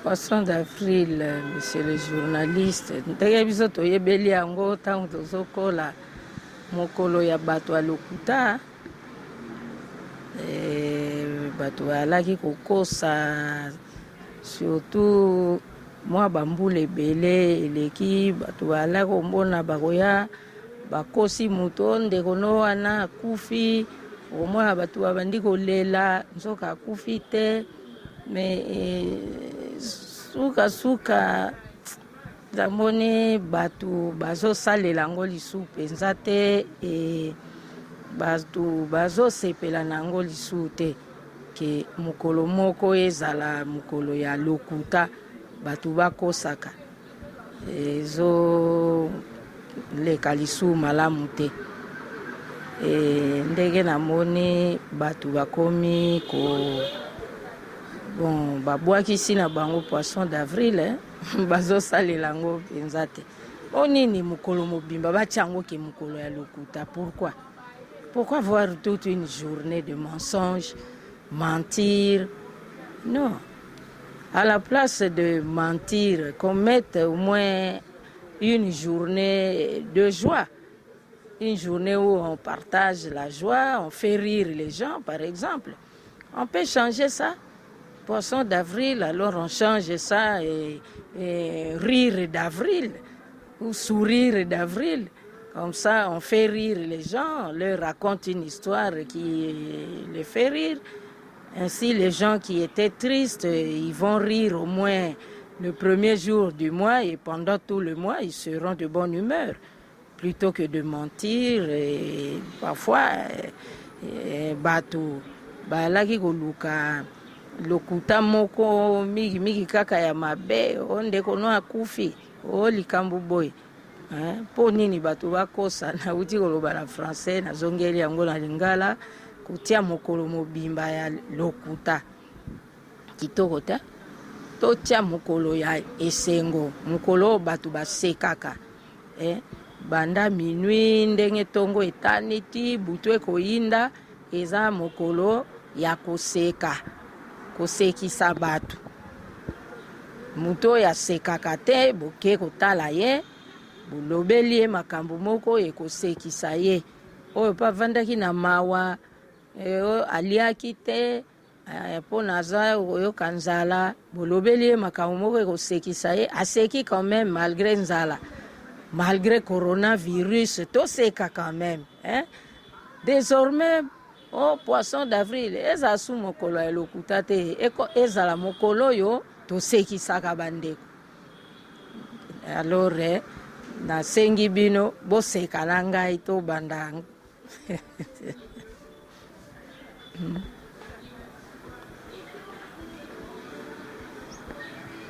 Poisson d'avril, monsieur le journaliste, ndenge biso toyebeli yango ntango tozokola mokolo ya bato ya lokuta eh, bato bayalaki kokosa surtout mwa bambula ebele eleki bato bayalaki komona bakoya bakosi moto ndeko no wana akufi okomona bato babandi kolela nzoka akufi te me eh, sukasuka namoni bato bazosalela yango lisusu mpenza te e bato bazosepela na yango lisusu te ke mokolo moko ezala mokolo ya lokuta bato bakosaka Ezo leka lisusu malamu te e, ndenge namoni bato bakomi ko bon babwakisi na bango poisson d'avril eh? bazosalela yango mpenza te o nini mokolo mobimba batya yango ke mokolo ya lokuta pourquoi pourquoi voir toute une journée de mensonge mentir non À la place de mentir, qu'on mette au moins une journée de joie. Une journée où on partage la joie, on fait rire les gens, par exemple. On peut changer ça. Poisson d'avril, alors on change ça et, et rire d'avril ou sourire d'avril. Comme ça, on fait rire les gens, on leur raconte une histoire qui les fait rire. Ainsi, les gens qui étaient tristes, ils vont rire au moins le premier jour du mois et pendant tout le mois, ils seront de bonne humeur. Plutôt que de mentir et parfois, eh, bato balaki koluka lokuta moko mingi mingi kaka ya mabe o ndeko no akufi o likambo boye mpo nini bato bakosa nauti koloba na français nazongeli yango na lingala kotia mokolo mobimba ya lokuta kitoko te totia mokolo ya esengo mokolo oyo bato basekaka eh, banda minuit ndenge ntongo etani ti butu ekoyinda eza mokolo ya koseka kosekisa bato Moto oyo asekaka te, boke kotala ye, bolobeli ye makambo moko ekosekisa ye. Oyo mpe avandaki na mawa, eh, oyo aliaki te eh, mpo na aza koyoka nzala, bolobeli ye makambo moko ekosekisa ye, aseki quand même malgré nzala, malgré coronavirus, toseka quand même hein? Désormais Oh poisson d'avril ezala su mokolo ya lokuta te ezala mokolo oyo tosekisaka bandeko alors eh, nasengi bino boseka na ngai tobanda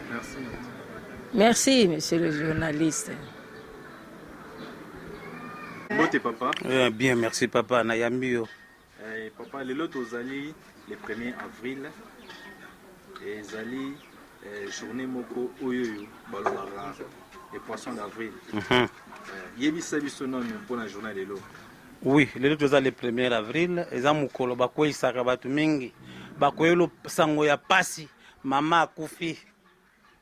Merci. Merci, monsieur le journaliste. Mbote papa. Eh, bien, merci papa. Nayambi yo. Eh, papa, lelo tozali le 1er avril. Ezali eh, journée moko oyo oyo balobaka les poissons d'avril. Mm -hmm. eh, yebisa biso nanu mpo na journée lelo. Oui, lelo toza le 1er avril, eza mokolo bakweyisaka bato mingi. Bakweyelo sango ya pasi, mama akufi.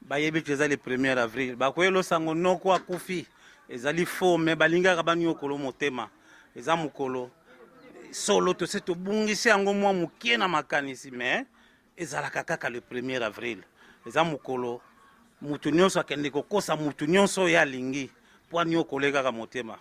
Bayebi que eza le premier avril. Bakoyelo sango noko akufi. Ezali faux mais balingaka baniokolo motema. Eza mokolo solo tose tobungisi yango mwa mokie na makanisi mais ezalaka kaka le premier avril. Eza mokolo moto nyonso akende kokosa moto nyonso oyo alingi mpo aniokole kaka motema.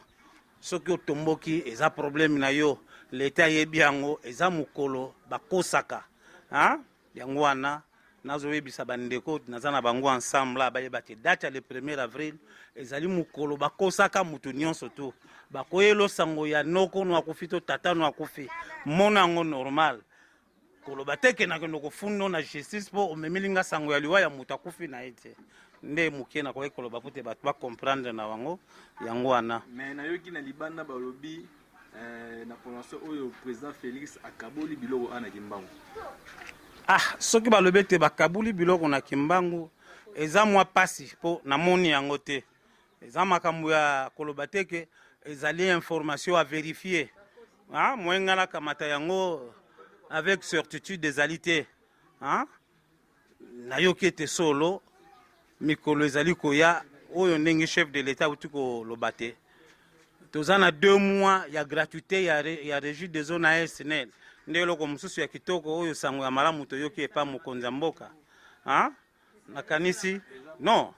Soki otomboki eza problème na yo, leta ayebi yango. Eza mokolo bakosaka hein? Yango wana nazoyebisa bandeko naza na bango ensemble bayeba te date ya le 1er avril ezali mokolo bakosaka moto nyonso tu bakoyelo sango ya noko no akufi to tata no akufi mona yango normal koloba te ke nakende kofundo na justice mpo omemeli nga sango ya liwa ya moto akufi na ye te nde moke nakoki koloba mpo te bato bacomprendre na bango yango wana me nayoki na libanda balobi Eh, na prononciation oyo président Félix akaboli biloko ana Kimbangu. Ah, soki balobi ete bakaboli biloko na Kimbangu eza mwa pasi mpo namoni yango te. Eza makambo ya koloba te ke ezali information à vérifier. Ah, moyen nga nakamata yango avec certitude ezali te. Ah? Nayoki ete solo mikolo ezali koya oyo ndenge chef de l'etat auti koloba te toza na deux mois ya gratuité ya, ya régie des eaux na SNEL nde eloko mosusu ya kitoko oyo sango ya malamu toyoki epa mokonzi ya mboka ha? Nakanisi non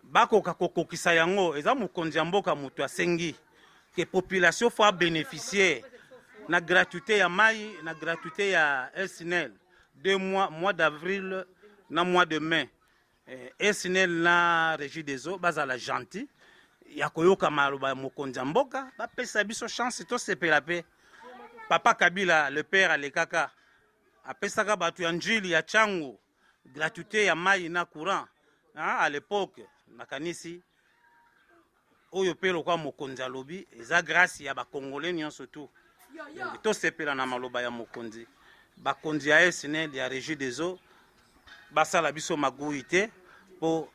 bakoka kokokisa yango eza mokonzi ya mboka moto asengi ke population faut abénéficier na gratuité ya mai na gratuité ya SNEL 2 mois, mois d'avril na mois de mai. SNEL na Régie des eaux bazala gentil ya koyoka maloba ya mokonzi ya mboka, bapesa biso chance tosepela. Mpe papa Kabila le père alekaka apesaka bato ya Njili, ya Tshangu gratuité ya mai na courant, hein, à l'époque. Nakanisi oyo mpe lokwa mokonzi alobi eza grâce ya bakongolais nyonso tu. Donc tosepela na maloba ya mokonzi. Bakonzi ya SNEL, ya Régie des eaux basala biso magui te mpo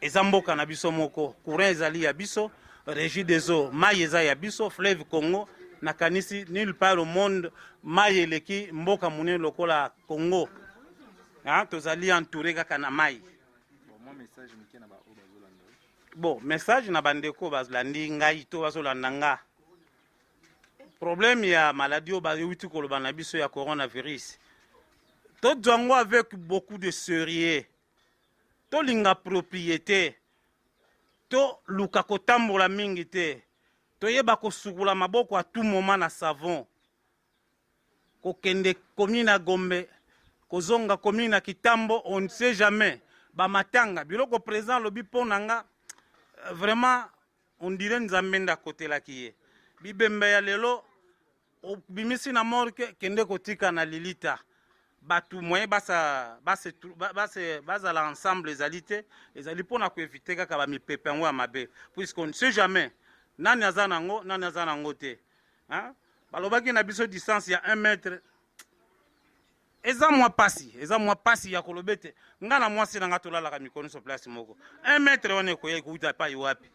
eza mboka na biso moko. Courant ezali ya biso, Régie des eaux mai eza ya biso, fleuve Congo. Nakanisi nulle part au monde mai eleki mboka monene lokola Congo. Hein, tozali entouré kaka na mai. Bon, mwa message moke na baoyo bazolanda. Bon, message na bandeko bazolandi ngai to bazolanda nga: problème ya maladie oyo bawuti koloba na biso ya coronavirus, tozwa yango avec beaucoup de sérieux. Tolinga propriété, toluka kotambola mingi te, toyeba kosukola maboko à tout moment na savon. Kokende commune na Gombe, kozonga commune na Kitambo, on ne sait jamais. Bamatanga, biloko président alobi mpo na nga vraiment on dirait Nzambe nde akotelaki ye. Bibembe ya lelo obimisi na morgue, kende kotika na lilita, bato moyen bazala ensemble ezali te. Ezali mpona koéviter kaka bamipepe yango ya mabe, puisqu'on ne sait jamais nani aza nango, nani aza nango te, hein? Balobaki na biso distance ya 1 mètre eza mwa pasi, eza mwa pasi ya koloba ete nga na mwasi na nga tolalaka mikolo nyonso place moko. 1 mètre wana ekoya ekouta epai wapi?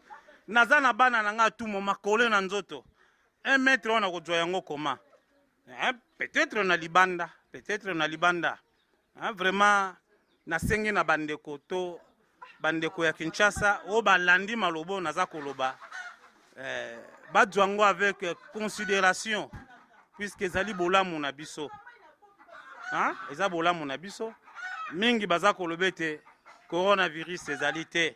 Naza na bana na nga tumo makolo na nzoto, 1 mètre wana kozwa yango koma, hein? Peut-être na libanda, peut-être na libanda, hein? Vraiment nasengi na bandeko to bandeko ya Kinshasa oyo balandi maloba oyo naza koloba, bazwa yango avec considération, puisque ezali bolamu na biso, hein? Eza bolamu na biso mingi. Baza koloba ete coronavirus ezali te,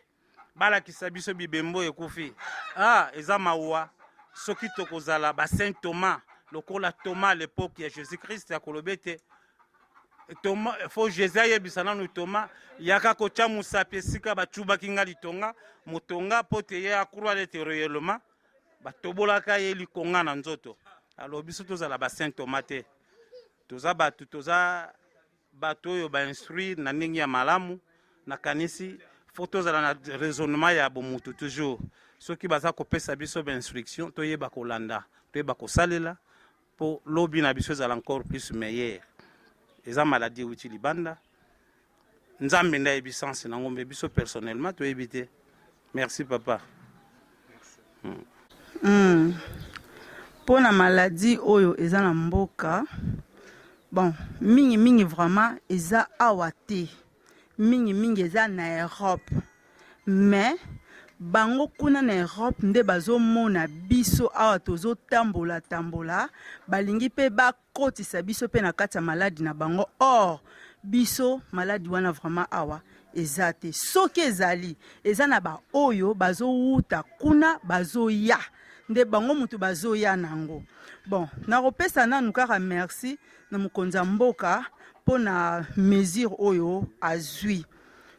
balakisa biso bibembo ekufi. Ah, eza mawa soki tokozala basaint Thomas lokola Thomas à l'époque ya Jésus Christ ya koloba ete Thomas, faut Jésus ayebisa nanu Thomas: yaka kotya mosapi esika bacubaki nga litonga motonga, mpo te ye acroire ete réellement batobolaka ye likonga na nzoto. Alors biso tozala basaint Thomas te. Toza bato, toza bato oyo bainstruire na ndenge ya malamu. Nakanisi faut tozala na raisonnement ya bomutu toujours. Soki baza kopesa biso bainstruction, toyeba kolanda, toyeba kosalela mpo lobi na biso ezala encore plus meilleur. Eza maladie euti libanda, Nzambe nde ayebi sens nango, mbe biso personnellement toyebi te. Merci papa. Mpo na maladie oyo eza na mboka, bon, mingimingi vraiment eza awa te, mingimingi eza na Europe. Mais bango kuna na Europe nde bazomona biso awa tozotambola tambola, balingi mpe bakotisa biso mpe na kati ya maladie na bango. Or biso maladie wana vraiment awa eza te. Soki ezali, eza na baoyo bazowuta kuna bazoya nde bango motu bazoya nango. Bon, nakopesa nanu kaka merci na mokonzi ya mboka mpo na mesure oyo azwi.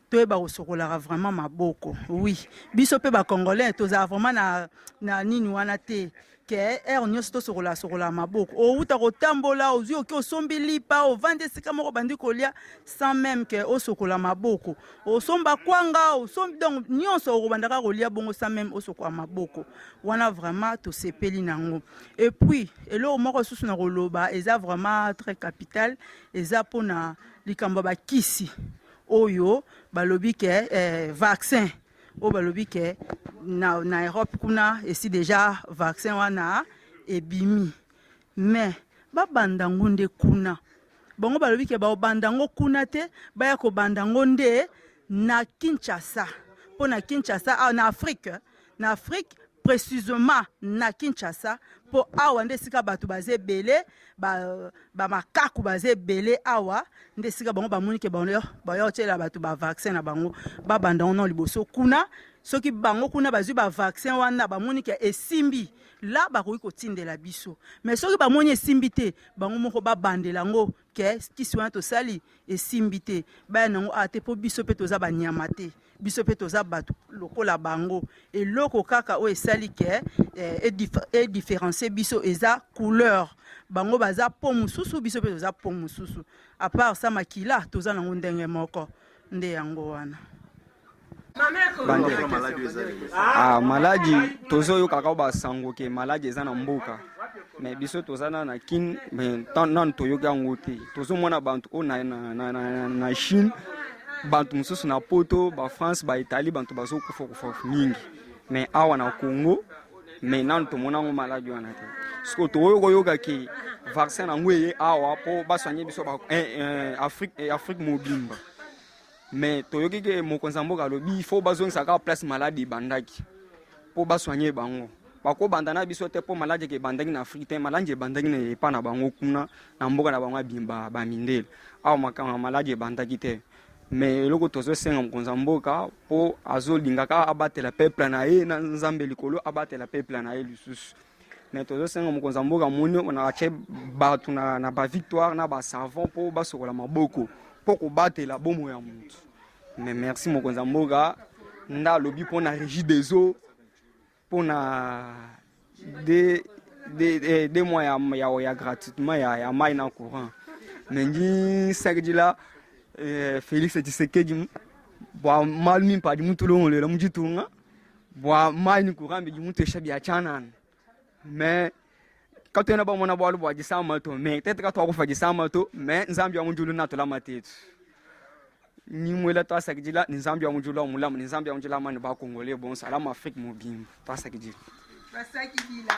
Toyeba kosokolaka vraiment maboko. Oui, biso mpe bacongolais tozala vraiment na nini wana te ke heure nyonso tosokola sokola maboko. Owuta kotambola, ozwi oki osombi lipa, ovandi esika moko, bandi kolia sans même ke osokola maboko. Osomba kwanga, osombi, donc nyonso okobandaka kolia bongo sans même osokola maboko. Wana vraiment tosepeli nango. Et puis eloko moko lisusu na koloba eza vraiment très capital, eza mpona likambo ya bakisi oyo balobi ke vaccin oyo balobi ke na Europe kuna esi déjà vaccin wana ebimi. Mais babanda ngo nde kuna. Bango balobi ke baobanda yango kuna te, baya kobanda yango nde na Kinshasa. Mpo na Kinshasa, ah, na Afrique, na Afrique précisément na Kinshasa, mpo awa nde esika bato baza ebele, bamakaku ba baza ebele awa nde esika bango bamoni ke baya kotyela bato bavaccin na bango, babanda yango na liboso kuna. Soki bango kuna bazwi bavaccin wana, bamoni ke esimbi, la bakoki kotindela biso. Mais soki bamoni esimbi te, bango moko babandela yango ke kisi wana tosali esimbi te, baya nango awa te, mpo biso mpe toza banyama te, biso mpe toza bato lokola bango. Eloko kaka oyo esali ke edifférencie biso eza couleur. Bango baza po mosusu, biso mpe toza po mosusu. À part ça, makila toza nango ndenge moko. Nde yango wana. Ah, maladi tozoyoka kaka basango ke maladi eza na mboka, mais biso toza na na Kine, mais nanu toyoki yango te. Tozomona bantu oyo na, na, na, na, na Chine, bantu mosusu na Poto, baFrance, baItalie, bantu bazokufa kufa mingi, mais awa na Congo, mais nanu tomona yango maladi wana te. Siko tokoki koyoka ke vaccin nango eye awa mpo basoigne biso ba, eh, eh, Afrique, eh, Afrique mobimba. Mais toyoki ke mokonzi ya mboka alobi fo bazongisa kaka place maladi ebandaki mpo basoigne bango. Bakobanda na biso te mpo maladi eke ebandaki na Afrique te, maladi ebandaki na epa na bango kuna na mboka na bango ya bamindele. Awa makambo ya maladi ebandaki te. Mais eloko tozosenga mokonzi ya mboka, mpo azolinga kaka abatela peuple na ye na Nzambe likolo, abatela peuple na ye lisusu. Mais tozosenga mokonzi ya mboka, moni na atie bato na bavictoire na basavon mpo basokola maboko mpo kobatela bomoi ya motu. Mais merci mokonzi ya mboka nda alobi mpo na Régie des eaux mpo na 2 mois ya gratuitement ya mai na courant. Mais ndi sakidila Félix Tshisekedi bua malu mimpe adi mutulongolela muditunga bua mai ni courant bidi mutesha bia tshianana. Mais katuena bamona bualu bua disama to, mais tete katuakufa disama to, mais Nzambi wa mujulu natulama tetu nimwela. Twasakidila ni Nzambi wa mujulu wa mulamu, ni Nzambi wa mujulu amani bakongole bonso, alama Afrique mobimba. Twasakidila. Basakidila.